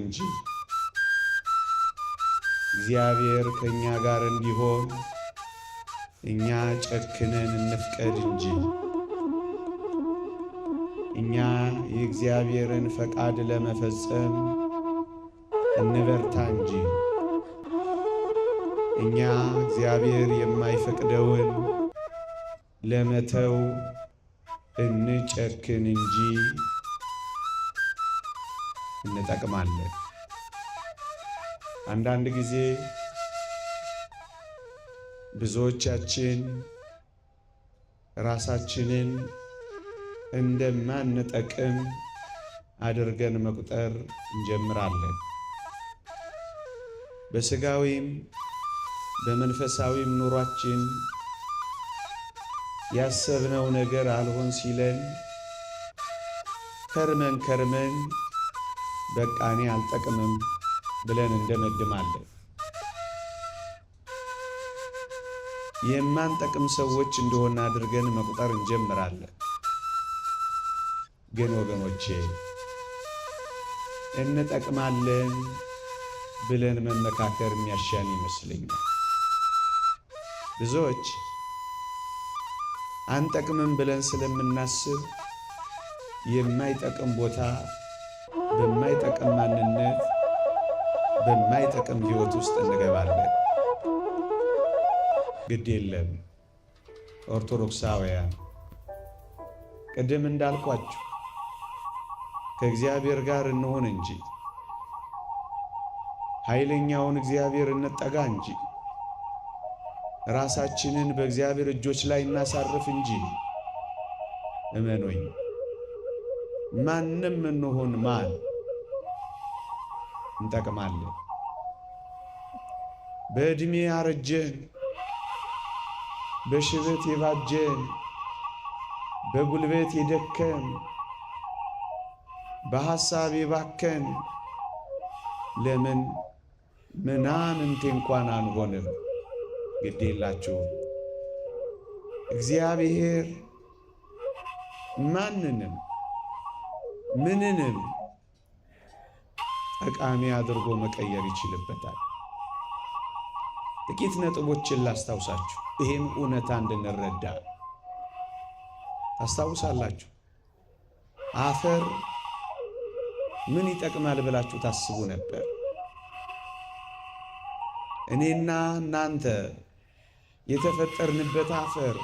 እንጂ። እግዚአብሔር ከእኛ ጋር እንዲሆን እኛ ጨክነን እንፍቀድ እንጂ። እኛ የእግዚአብሔርን ፈቃድ ለመፈጸም እንበርታ እንጂ። እኛ እግዚአብሔር የማይፈቅደውን ለመተው እንጨክን እንጂ እንጠቅማለን። አንዳንድ ጊዜ ብዙዎቻችን ራሳችንን እንደማንጠቅም አድርገን መቁጠር እንጀምራለን። በስጋዊም በመንፈሳዊም ኑሯችን ያሰብነው ነገር አልሆን ሲለን ከርመን ከርመን በቃ እኔ አልጠቅምም ብለን እንደመድማለን። የማንጠቅም ሰዎች እንደሆነ አድርገን መቁጠር እንጀምራለን። ግን ወገኖቼ እንጠቅማለን ብለን መመካከር የሚያሻን ይመስለኛል። ብዙዎች አንጠቅምም ብለን ስለምናስብ የማይጠቅም ቦታ፣ በማይጠቅም ማንነት፣ በማይጠቅም ሕይወት ውስጥ እንገባለን። ግድ የለም ኦርቶዶክሳውያን፣ ቅድም እንዳልኳችሁ ከእግዚአብሔር ጋር እንሆን እንጂ፣ ኃይለኛውን እግዚአብሔር እንጠጋ እንጂ፣ ራሳችንን በእግዚአብሔር እጆች ላይ እናሳርፍ እንጂ፣ እመኖኝ ማንም እንሆን ማን እንጠቅማለን። በዕድሜ ያረጀን፣ በሽበት የባጀን፣ በጉልበት የደከም፣ በሐሳብ የባከን ለምን ምናምንቴ እንኳን አንሆንም? ግድ የላችሁ፣ እግዚአብሔር ማንንም ምንንም ጠቃሚ አድርጎ መቀየር ይችልበታል። ጥቂት ነጥቦችን ላስታውሳችሁ፣ ይህን እውነታ እንድንረዳ። ታስታውሳላችሁ። አፈር ምን ይጠቅማል ብላችሁ ታስቡ ነበር? እኔና እናንተ የተፈጠርንበት አፈር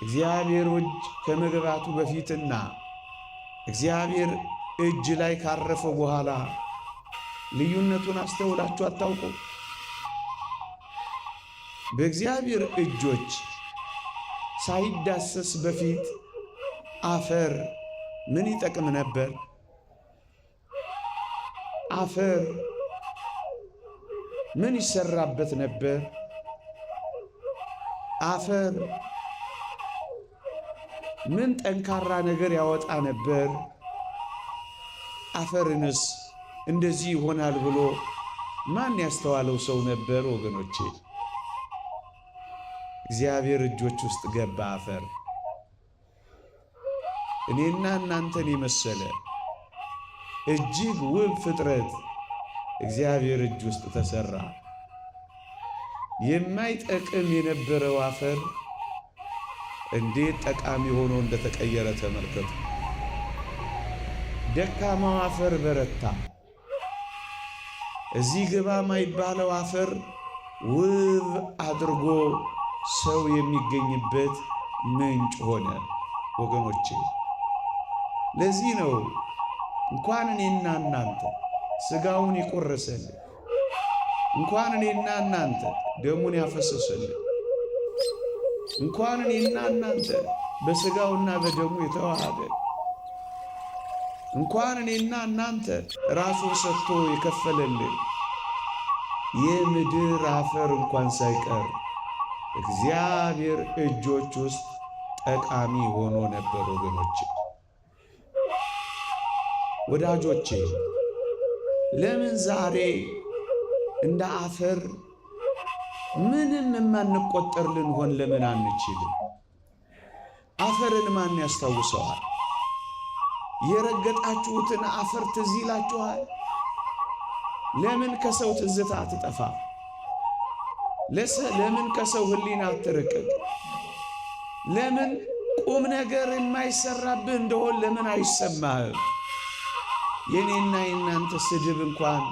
እግዚአብሔር እጅ ከመግባቱ በፊትና እግዚአብሔር እጅ ላይ ካረፈ በኋላ ልዩነቱን አስተውላችሁ አታውቁ? በእግዚአብሔር እጆች ሳይዳሰስ በፊት አፈር ምን ይጠቅም ነበር? አፈር ምን ይሰራበት ነበር? አፈር ምን ጠንካራ ነገር ያወጣ ነበር? አፈርንስ እንደዚህ ይሆናል ብሎ ማን ያስተዋለው ሰው ነበር? ወገኖቼ፣ እግዚአብሔር እጆች ውስጥ ገባ አፈር። እኔና እናንተን የመሰለ እጅግ ውብ ፍጥረት እግዚአብሔር እጅ ውስጥ ተሰራ። የማይጠቅም የነበረው አፈር እንዴት ጠቃሚ ሆኖ እንደተቀየረ ተመልከቱ። ደካማው አፈር በረታ። እዚህ ግባ ማይባለው አፈር ውብ አድርጎ ሰው የሚገኝበት ምንጭ ሆነ። ወገኖቼ፣ ለዚህ ነው እንኳን እኔና እናንተ ስጋውን የቆረሰልን፣ እንኳን እኔና እናንተ ደሙን ያፈሰሰልን፣ እንኳን እኔና እናንተ በስጋውና በደሙ የተዋሃደ፣ እንኳን እኔና እናንተ ራሱን ሰጥቶ የከፈለልን የምድር አፈር እንኳን ሳይቀር እግዚአብሔር እጆች ውስጥ ጠቃሚ ሆኖ ነበር። ወገኖቼ፣ ወዳጆቼ፣ ለምን ዛሬ እንደ አፈር ምንም የማንቆጠር ልንሆን ለምን አንችልም? አፈርን ማን ያስታውሰዋል? የረገጣችሁትን አፈር ትዝ ይላችኋል? ለምን ከሰው ትዝታ አትጠፋ? ለምን ከሰው ሕሊና አትርቅም? ለምን ቁም ነገር የማይሰራብህ እንደሆን ለምን አይሰማህም? የኔና የናንተ ስድብ እንኳን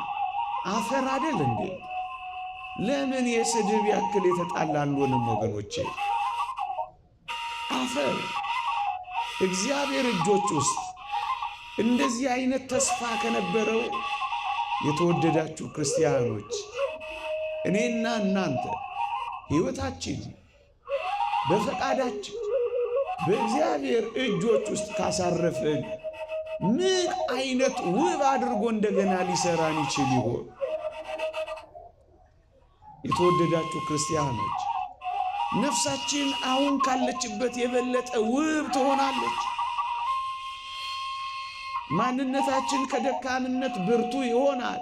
አፈር አደል እንዴ? ለምን የስድብ ያክል የተጣላ አንሆንም ወገኖቼ? አፈር እግዚአብሔር እጆች ውስጥ እንደዚህ አይነት ተስፋ ከነበረው፣ የተወደዳችሁ ክርስቲያኖች፣ እኔና እናንተ ሕይወታችን በፈቃዳችን በእግዚአብሔር እጆች ውስጥ ካሳረፍን ምን አይነት ውብ አድርጎ እንደገና ሊሰራን ይችል ይሆን? የተወደዳችሁ ክርስቲያኖች፣ ነፍሳችን አሁን ካለችበት የበለጠ ውብ ትሆናለች። ማንነታችን ከደካምነት ብርቱ ይሆናል።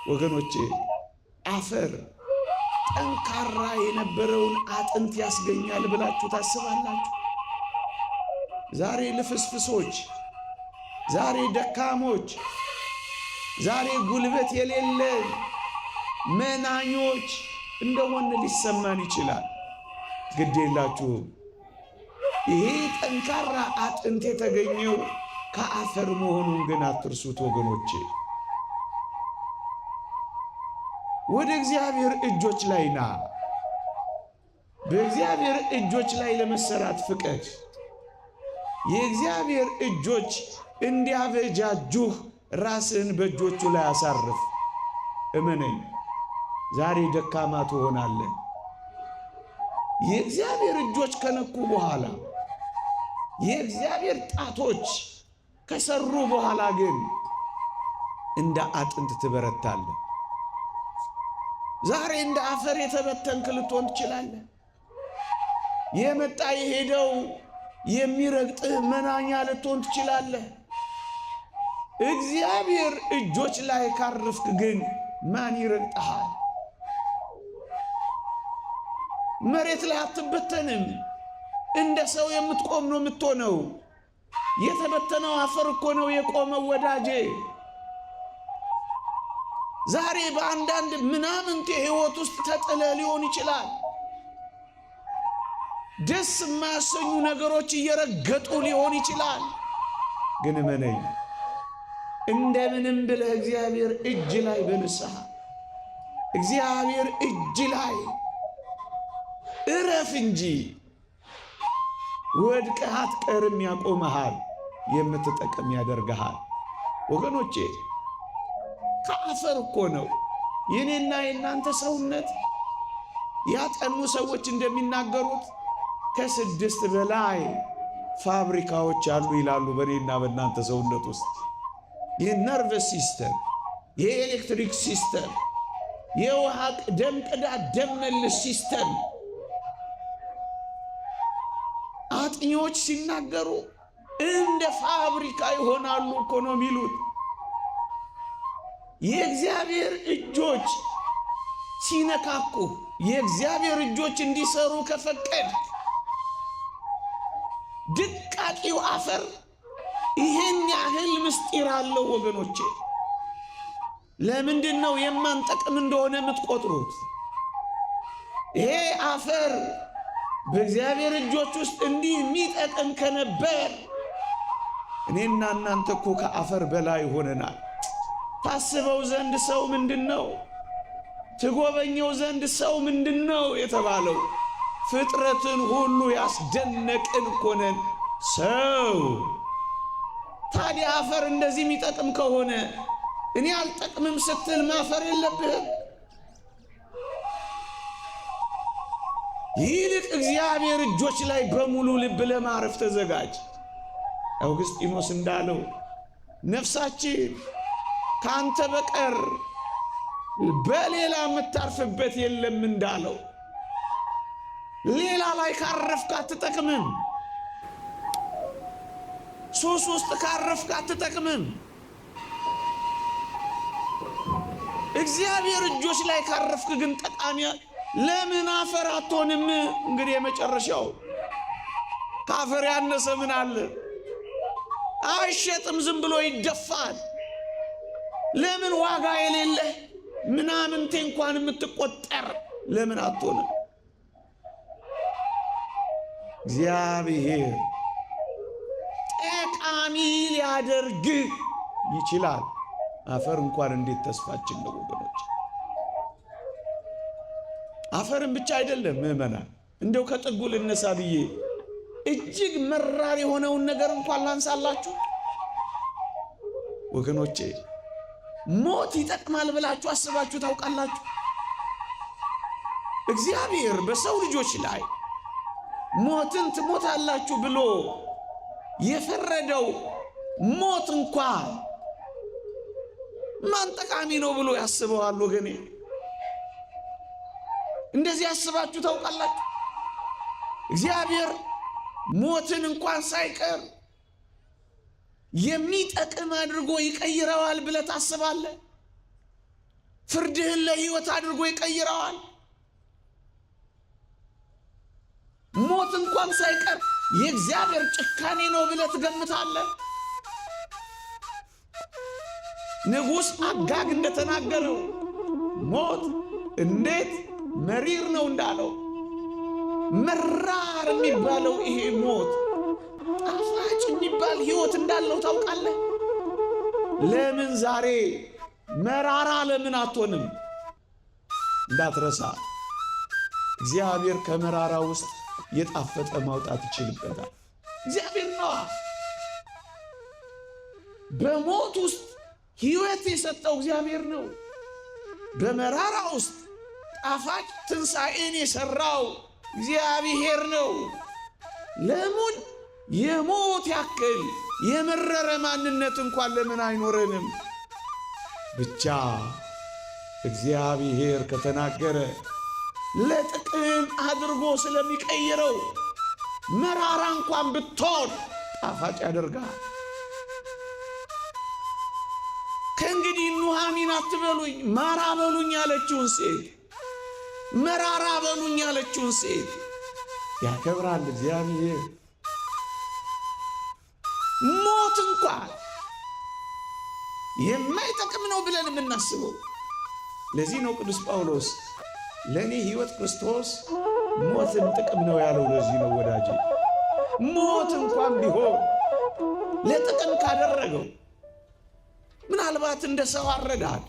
ወገኖቼ፣ አፈር ጠንካራ የነበረውን አጥንት ያስገኛል ብላችሁ ታስባላችሁ? ዛሬ ልፍስፍሶች፣ ዛሬ ደካሞች፣ ዛሬ ጉልበት የሌለን መናኞች እንደሆን ሊሰማን ይችላል። ግድ የላችሁም። ይሄ ጠንካራ አጥንት የተገኘው ከአፈር መሆኑን ግን አትርሱት ወገኖቼ። ወደ እግዚአብሔር እጆች ላይ ና። በእግዚአብሔር እጆች ላይ ለመሰራት ፍቀድ። የእግዚአብሔር እጆች እንዲያበጃጁህ ራስህን በእጆቹ ላይ አሳርፍ። እመነኝ፣ ዛሬ ደካማ ትሆናለህ። የእግዚአብሔር እጆች ከነኩ በኋላ፣ የእግዚአብሔር ጣቶች ከሰሩ በኋላ ግን እንደ አጥንት ትበረታለህ። ዛሬ እንደ አፈር የተበተንክ ልትሆን ትችላለህ። የመጣ የሄደው የሚረግጥህ መናኛ ልትሆን ትችላለህ። እግዚአብሔር እጆች ላይ ካረፍክ ግን ማን ይረግጥሃል? መሬት ላይ አትበተንም። እንደ ሰው የምትቆም ነው የምትሆነው። የተበተነው አፈር እኮ ነው የቆመው ወዳጄ። ዛሬ በአንዳንድ ምናምንቴ ሕይወት ውስጥ ተጥለ ሊሆን ይችላል። ደስ የማያሰኙ ነገሮች እየረገጡ ሊሆን ይችላል። ግን እመነኝ፣ እንደምንም ብለህ እግዚአብሔር እጅ ላይ በንስሐ እግዚአብሔር እጅ ላይ እረፍ እንጂ ወድቀህ አትቀርም። ያቆመሃል፣ የምትጠቅም ያደርግሃል። ወገኖቼ፣ ከአፈር እኮ ነው የኔና የእናንተ ሰውነት። ያጠኑ ሰዎች እንደሚናገሩት ከስድስት በላይ ፋብሪካዎች አሉ ይላሉ። በእኔና በእናንተ ሰውነት ውስጥ የ nervous system፣ የኤሌክትሪክ system፣ የውሃ ደም ቅዳ ደም መልስ system፣ አጥኚዎች ሲናገሩ እንደ ፋብሪካ ይሆናሉ እኮ ነው የሚሉት። የእግዚአብሔር እጆች ሲነካኩ፣ የእግዚአብሔር እጆች እንዲሰሩ ከፈቀድ፣ ድቃቂው አፈር ይህን ያህል ምስጢር አለው ወገኖቼ። ለምንድን ነው የማንጠቅም እንደሆነ የምትቆጥሩት? ይሄ አፈር በእግዚአብሔር እጆች ውስጥ እንዲህ የሚጠቅም ከነበር እኔና እናንተ እኮ ከአፈር በላይ ሆነናል። ታስበው ዘንድ ሰው ምንድን ነው? ትጎበኘው ዘንድ ሰው ምንድን ነው የተባለው? ፍጥረትን ሁሉ ያስደነቅን እኮ ነን ሰው። ታዲያ አፈር እንደዚህ የሚጠቅም ከሆነ እኔ አልጠቅምም ስትል ማፈር የለብህም። ይልቅ እግዚአብሔር እጆች ላይ በሙሉ ልብ ለማረፍ ተዘጋጅ። አውግስጢኖስ እንዳለው ነፍሳችን ከአንተ በቀር በሌላ የምታርፍበት የለም እንዳለው፣ ሌላ ላይ ካረፍክ አትጠቅምም። ሱስ ውስጥ ካረፍክ አትጠቅምም። እግዚአብሔር እጆች ላይ ካረፍክ ግን ጠቃሚ ለምን አፈር አትሆንም? እንግዲህ የመጨረሻው ከአፈር ያነሰ ምን አለ? አይሸጥም፣ ዝም ብሎ ይደፋል። ለምን ዋጋ የሌለህ ምናምንቴ እንኳን የምትቆጠር ለምን አትሆንም? እግዚአብሔር ጠቃሚ ሊያደርግህ ይችላል። አፈር እንኳን እንዴት ተስፋችን ነው ወገኖች። አፈርን ብቻ አይደለም ምዕመናን፣ እንደው ከጥጉ ልነሳ ብዬ እጅግ መራር የሆነውን ነገር እንኳን ላንሳላችሁ ወገኖቼ። ሞት ይጠቅማል ብላችሁ አስባችሁ ታውቃላችሁ? እግዚአብሔር በሰው ልጆች ላይ ሞትን ትሞታላችሁ ብሎ የፈረደው ሞት እንኳን ማን ጠቃሚ ነው ብሎ ያስበዋል? ወገኔ እንደዚህ ያስባችሁ ታውቃላችሁ? እግዚአብሔር ሞትን እንኳን ሳይቀር የሚጠቅም አድርጎ ይቀይረዋል ብለህ ታስባለህ? ፍርድህን ለሕይወት አድርጎ ይቀይረዋል። ሞት እንኳን ሳይቀር የእግዚአብሔር ጭካኔ ነው ብለህ ትገምታለህ? ንጉሥ አጋግ እንደተናገረው ሞት እንዴት መሪር ነው እንዳለው መራር የሚባለው ይሄ ሞት ጣፋጭ የሚባል ሕይወት እንዳለው ታውቃለህ? ለምን ዛሬ መራራ ለምን አትሆንም? እንዳትረሳ እግዚአብሔር ከመራራ ውስጥ የጣፈጠ ማውጣት ይችልበታል። እግዚአብሔር ነዋ። በሞት ውስጥ ሕይወት የሰጠው እግዚአብሔር ነው። በመራራ ውስጥ ጣፋጭ ትንሣኤን የሠራው እግዚአብሔር ነው። ለምን የሞት ያክል የመረረ ማንነት እንኳን ለምን አይኖረንም? ብቻ እግዚአብሔር ከተናገረ ለጥቅም አድርጎ ስለሚቀይረው መራራ እንኳን ብትሆን ጣፋጭ ያደርጋል። ከእንግዲህ ኑሃሚን አትበሉኝ ማራ በሉኝ ያለችውን ሴት መራራ በሉኝ ያለችውን ሴት ያከብራል እግዚአብሔር። ሞት እንኳን የማይጠቅም ነው ብለን የምናስበው ለዚህ ነው ቅዱስ ጳውሎስ ለእኔ ሕይወት ክርስቶስ ሞትም ጥቅም ነው ያለው። ለዚህ ነው ወዳጄ፣ ሞት እንኳን ቢሆን ለጥቅም ካደረገው ምናልባት እንደ ሰው አረዳድ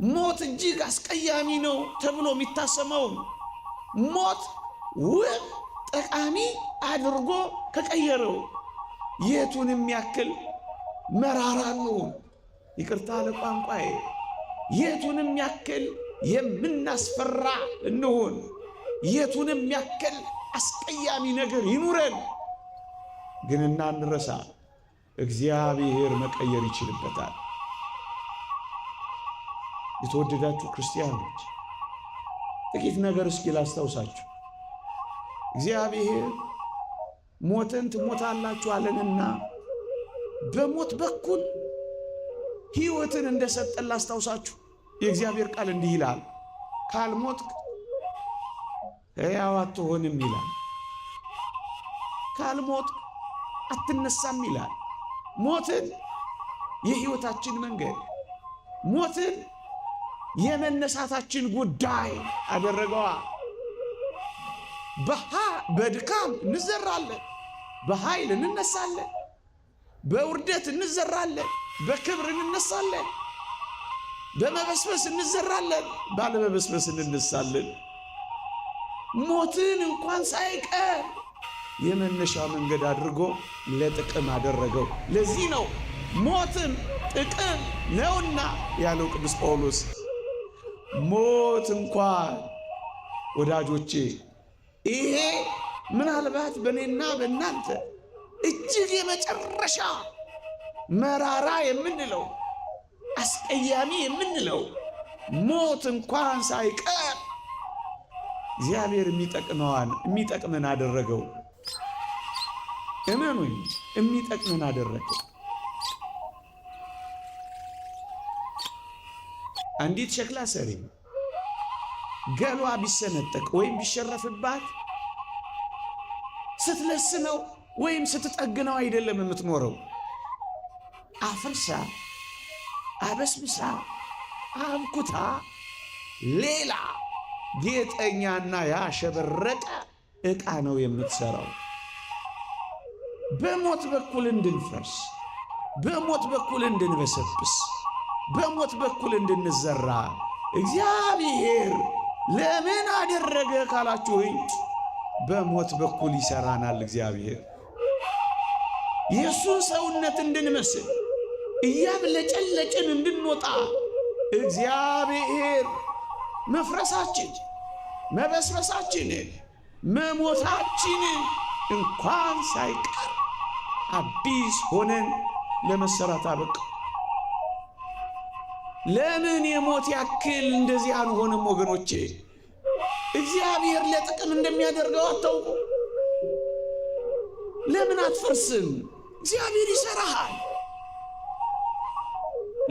ሞት እጅግ አስቀያሚ ነው ተብሎ የሚታሰመውን ሞት ውብ ጠቃሚ አድርጎ ከቀየረው የቱንም ያክል መራራ እንሁን፣ ይቅርታ ለቋንቋዬ፣ የቱንም ያክል የምናስፈራ እንሁን፣ የቱንም ያክል አስቀያሚ ነገር ይኑረን፣ ግን እናንረሳ፣ እግዚአብሔር መቀየር ይችልበታል። የተወደዳችሁ ክርስቲያኖች ጥቂት ነገር እስኪ ላስታውሳችሁ። እግዚአብሔር ሞትን ትሞታላችሁ አለንና በሞት በኩል ሕይወትን እንደሰጠን ላስታውሳችሁ። የእግዚአብሔር ቃል እንዲህ ይላል፣ ካልሞትክ ሕያው አትሆንም ይላል። ካልሞትክ አትነሳም ይላል። ሞትን የሕይወታችን መንገድ፣ ሞትን የመነሳታችን ጉዳይ አደረገዋ። በድካም እንዘራለን፣ በኃይል እንነሳለን። በውርደት እንዘራለን፣ በክብር እንነሳለን። በመበስበስ እንዘራለን፣ ባለመበስበስ እንነሳለን። ሞትን እንኳን ሳይቀር የመነሻ መንገድ አድርጎ ለጥቅም አደረገው። ለዚህ ነው ሞትም ጥቅም ነውና ያለው ቅዱስ ጳውሎስ። ሞት እንኳን ወዳጆቼ፣ ይሄ ምናልባት በእኔና በእናንተ እጅግ የመጨረሻ መራራ የምንለው አስቀያሚ የምንለው ሞት እንኳን ሳይቀር እግዚአብሔር የሚጠቅመን አደረገው። እመኑኝ፣ የሚጠቅመን አደረገው። አንዲት ሸክላ ሰሪ ገሏ ቢሰነጠቅ ወይም ቢሸረፍባት ስትለስነው ወይም ስትጠግነው አይደለም የምትኖረው፣ አፍርሳ አበስብሳ አብኩታ ሌላ ጌጠኛና ያሸበረቀ ዕቃ ነው የምትሰራው። በሞት በኩል እንድንፈርስ፣ በሞት በኩል እንድንበሰብስ፣ በሞት በኩል እንድንዘራ እግዚአብሔር ለምን አደረገ ካላችሁኝ፣ በሞት በኩል ይሰራናል እግዚአብሔር። የእሱን ሰውነት እንድንመስል እያብለጨለጭን እንድንወጣ እግዚአብሔር መፍረሳችን፣ መበስበሳችንን፣ መሞታችንን እንኳን ሳይቀር አዲስ ሆነን ለመሰራት አበቃ። ለምን የሞት ያክል እንደዚህ አንሆንም ወገኖቼ? እግዚአብሔር ለጥቅም እንደሚያደርገው አታውቁ? ለምን አትፈርስም? እግዚአብሔር ይሰራሃል።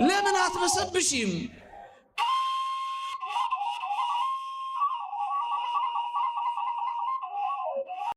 ለምን አትበሰብሽም?